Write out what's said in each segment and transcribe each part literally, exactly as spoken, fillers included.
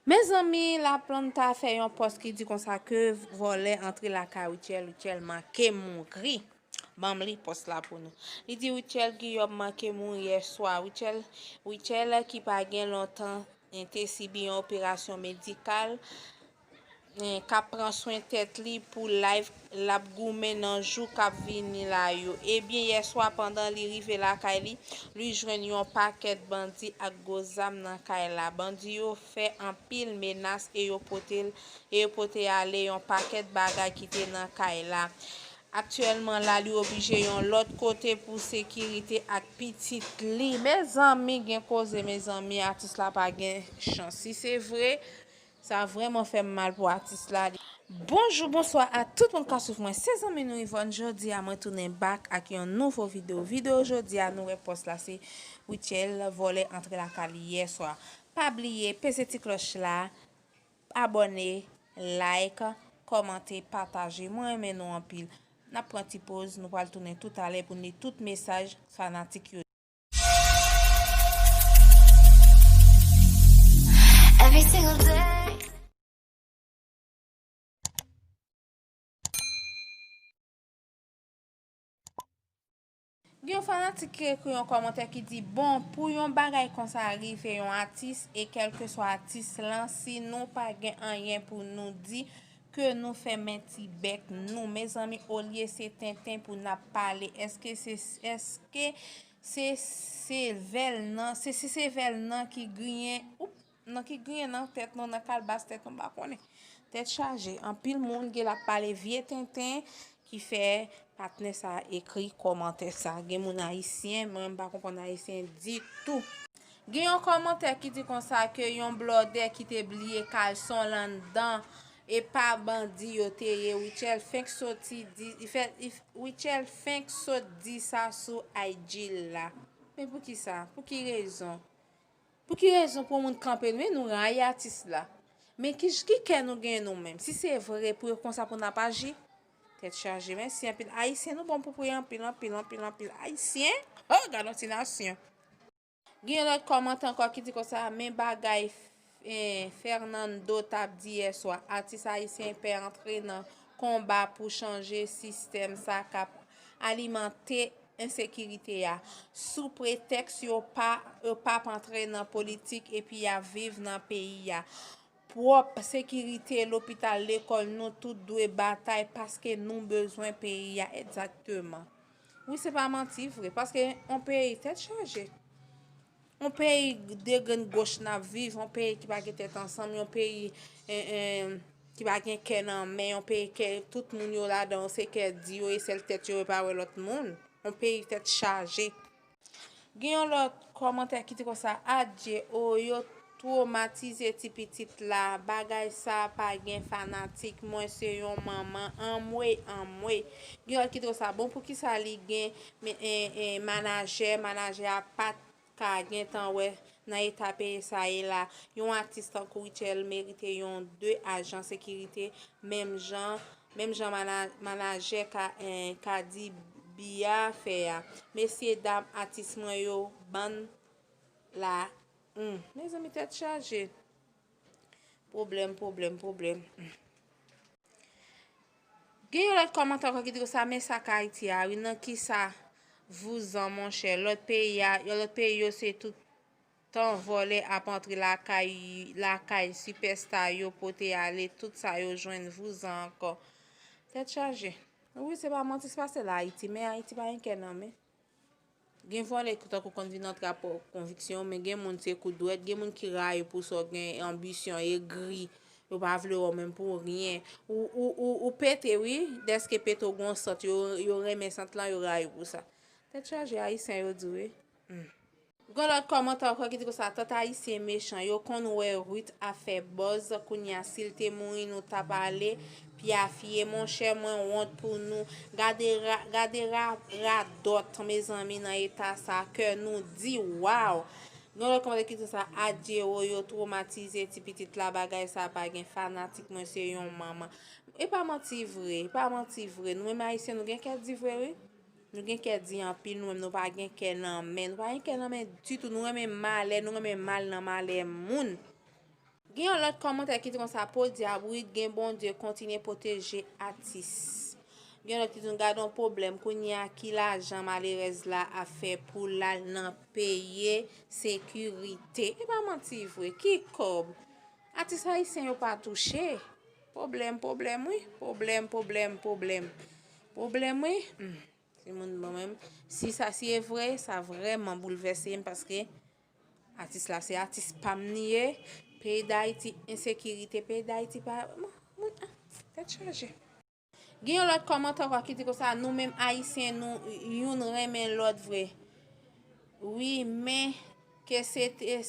Mezanmi, Laplanta fè yon pòs ki di konsa ke vòlè antre lakay Rutshelle, Rutshelle manke mouri. Ban m li pòs la pou nou. Li di Rutshelle Guillaume manke mouri yè swa. Rutshelle, Rutshelle ki pa gen lontan te sibi yon operasyon medikal, k ap pran swen tèt li pou life l ap goumen nan jou k ap vini la yo. Ebyen, yè swa, pandan li rive lakay li, li jwenn yon pakèt bandi ak gwo zam nan kay la. Bandi yo fè anpil menas e yo pote l, e yo pote ale yon pakèt bagay ki te nan kay la. Aktyèlman la, li oblije yon lòt kote pou sekirite ak pitit li. Mezanmi, gen koze, mezanmi, atis la pa gen chans. Si se vre, sa vrèman fè m mal pou atis la. Bonjou, bonswa a tout moun k ap swiv mwen. Se zanmi nou Yvonne. Jodi a, mwen tounen back ak yon nouvo videyo. Videyo jodi a, nou wè pòs la, se Rutshelle vòlè antre lakay li yè swa. Pa bliye, peze ti klòch la, abòne, like, kòmante, pataje. Mwen renmen nou anpil. N ap pran ti poz, nou pral tounen toutalè pou n li tout mesaj fanatik yo. Every single day. Gen yon fanatik ki ekri yon kòmantè ki di, bon, pou yon bagay konsa rive yon atis, e kèlkeswa atis lan, si nou pa gen anyen pou nou di, ke nou fèmen ti bèk nou. Mezanmi, olye se tenten pou n ap pale, èske se, èske se sevèl nan, se, se sevèl nan ki griyen, oup, nan ki griyen nan tèt nou, nan kalbas tèt nou, m pa konnen. Tèt chaje. Anpil moun gen l ap pale vye tenten ki fè patnè sa ekri kòmantè sa. Gen moun ayisyen, mwen m pa konprann ayisyen ditou. Gen yon kòmantè ki di konsa ke yon blòdè ki te bliye kalson l anndan, e pa bandi yo te ye. Rutshelle fenk soti di, li fè, li f-, Rutshelle fenk sot di sa sou I G l la. Men poukisa? Pou ki rezon? Pou ki rezon pou moun kanpe nou? Men nou rayi atis la. Men ki, ki kè nou gen nou menm? Si se vre pou yo konsa pou n ap aji? Tèt chaje. Mèsi anpil. Ayisyen, nou bon pou priye anpil, anpil, anpil, anpil. Ayisyen? Oh, gad yon ti nasyon. Gen yon lòt kòmantè ankò ki di konsa, men bagay, eh, Fernando t ap di yè swa, atis ayisyen pè antre nan konba pou chanje sistèm sa k ap alimante ensekirite a, sou pretèks yo pa, yo p ap antre nan politik epi y ap viv nan peyi a. Pwòp, sekirite, lopital, lekòl, nou tout dwe batay paske nou bezwen peyi a egzakteman. Wi, se pa manti vre, paske yon peyi tèt chaje. Yon peyi de grenn goch n ap viv, yon peyi ki pa gen tèt ansanm, yon peyi, en, en, ki pa gen kè nan men, yon peyi ke tout moun yo ladan yo se kè di yo, e sèl tèt yo, yo pa wè lòt moun. Yon peyi tèt chaje. Gen yon lòt kòmantè ki di konsa, adje, o, yo twomatize ti pitit la, bagay sa pa gen fanatik, mwen se yon manman, anmwey, anmwey. Gen lòt ki di konsa, bon, poukisa li gen, men, en, en, manajè, manajè a pa t ka gentan wè nan eta peyi sa ye la, yon atis tankou Rutshelle merite yon de ajan sekirite, menm jan, menm jan mana-, manajè ka, en, Cardi B a fè a. Mesye dam, atis mwen yo, bann la, hmm, mezanmi, tèt chaje. Pwoblèm, pwoblèm, pwoblèm. Gen yon lòt kòmantè ankò ki di konsa, men sa k Ayiti a, wi, nan kisa vouzan, monchè? Lòt peyi a, yo, lòt peyi yo, se tout tan vòlè ap antre lakay, lakay sipèsta yo pote ale, tout sa yo jwenn vouzan ankò. Tèt chaje. Wi, se pa manti, se pa sèl Ayiti, men Ayiti pa gen kè nan men. Gen vòlè ki tankou konn vin antre ak pwòp konviksyon yo, men gen moun se kou dwèt, gen moun ki rayi pou sa w gen, anbisyon, egri, yo pa vle wè w menm pou ryen. Ou, ou, ou, ou pete, wi, dèske pete w gon sant, yo, yo renmen sant lan, yo rayi w pou sa. Tèt chaje, ayisyen yo di, wi. Hmm. Gen lòt kòmantè ankò ki di konsa, tant ayisyen mechan, yo konn wè Ruth ap fè buzz, kounye a, si l te mouri, nou t ap ale pyafye, monchè, mwen wont pou nou. Gade ra-, gade ra-, radòt, mezanmi, nan eta sa, kè nou di, waw! Gen lòt kòmantè ki di sa, adje o, yo twomatize ti pitit la, bagay sa pa gen fanatik, mwen se yon manman. E pa manti vre, e pa manti vre, nou menm ayisyen, nou gen kè di vre, wi. Nou gen kè di anpil, nou menm nou pa gen kè nan men, nou pa gen kè nan men ditou, nou renmen malè, nou renmen mal nan malè moun. Gen yon lòt kòmantè ki di konsa, podyab, wi, gen Bondye, kontinye pwoteje atis. Gen lòt ki di, gade yon pwoblèm, kounye a ki lajan malerèz la ap fè pou l al nan peye sekirite? E pa manti vre, ki kòb? Atis ayisyen yo pa touche. Pwoblèm, pwoblèm, wi. Pwoblèm, pwoblèm, pwoblèm. Pwoblèm, wi. Hmm. Si moun bon menm, si sa, si e vre, sa vrèman boulvèse m paske atis la, se atis pa m li ye. Peyi Dayiti, ensekirite, peyi Dayiti pa, moun, ah, tèt chaje. Gen yon lòt kòmantè ankò ki di konsa, nou menm ayisyen, nou youn renmen lòt vre. Wi, men ke se te,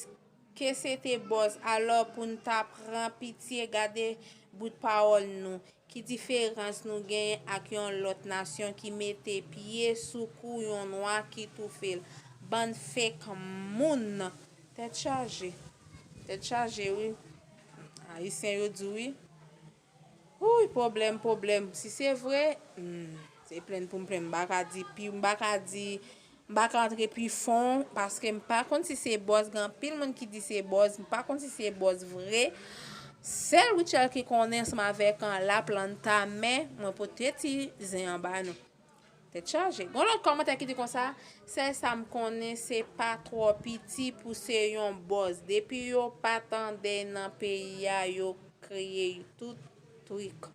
ke se te bòz, alò pou n ta pran pitye, gade bout pawòl nou. Ki diferans nou genyen ak yon lòt nasyon ki mete pye sou kou yon nwa ki toufe l? Bann fake moun. Tèt chaje. Tèt chaje, wi. Ayisyen yo di wi. Wi, pwoblèm, pwoblèm. Si se vre, hmm, se plenn pou m plenn. M pa ka di pi, m pa ka di, m pa ka antre pi fon, paske m pa konn si se bòz. Gen anpil moun ki di se bòz. M pa konn si se bòz vre. Sèl Rutshelle ki konnen ansanm avèk, an, La Planta, men mwen pote ti zen an ba nou. Tèt chaje. Gon lòt kòmantè ki di konsa, sèl sa m konnen, se pa twò piti pou se yon bòz. Depi yo pa tande nan peyi a, yo kreye tout trik.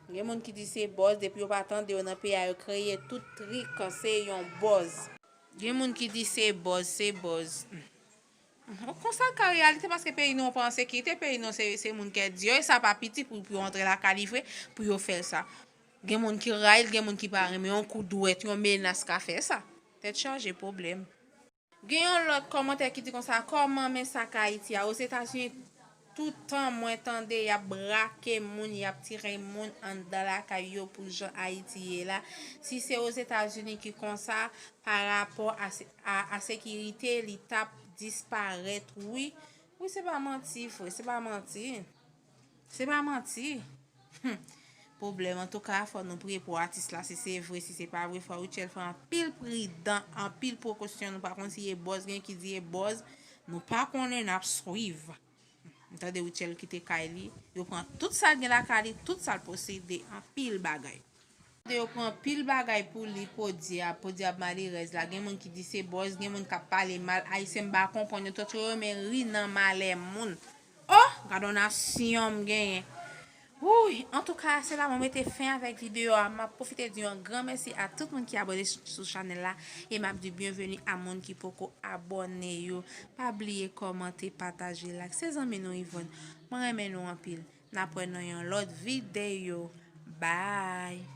Gen moun ki di se bòz, depi yo pa tande yo nan peyi a, yo kreye tout trik, se yon bòz. Gen moun ki di se bòz, se bòz. Konsa ka reyalite, paske peyi nou an pa an sekirite, peyi nou se, se moun kè di yo, e sa pa piti pou, pou yo antre lakay li vre, pou yo fè l sa. Gen moun ki rayi l, gen moun ki pa renmen, yon kou dwèt, yon menas ka fè sa. Tèt chaje, pwoblèm. Gen yon lòt kòmantè ki di konsa, kòman men sa k Ayiti a? Ozetazini, tout tan mwen tande y ap brake moun, y ap tire moun anndan lakay yo pou jan Ayiti ye la. Si se Ozetazini ki konsa, pa rapò a, se- a, a sekirite, li t ap disparèt, wi. Wi, se pa manti, frè, se pa manti. Se pa manti. Hmm. Pwoblèm, antouka, fò nou priye pou atis la, si se vre, si se pa vre, fò Rutshelle fè anpil pridan, anpil prekosyon, nou pa konn si e bòz, gen ki di e bòz, nou pa konnen, n ap swiv. M tande Rutshelle kite kay li, yo pran tout sa l gen lakay li, tout sa l posede, anpil bagay. Yo pran pil bagay pou li, podyab, podyab malerèz la. Gen moun ki di se bòz, gen moun k ap pale mal. Ayisyen m pa konprann yo, tout yo renmen ri nan malè moun. Oh, gade yon nasyon m genyen. Wouy, antouka, se la mwen mete fen avèk videyo a. M ap pwofite di yon gran mèsi a tout moun ki abòne sou chanèl la. E m ap di byenveni a moun ki poko abòne yo. Pa bliye kòmante, pataje, like. Se zanmi nou Yvonne. Mwen renmen nou anpil. N ap wè nan yon lòt videyo. Bye!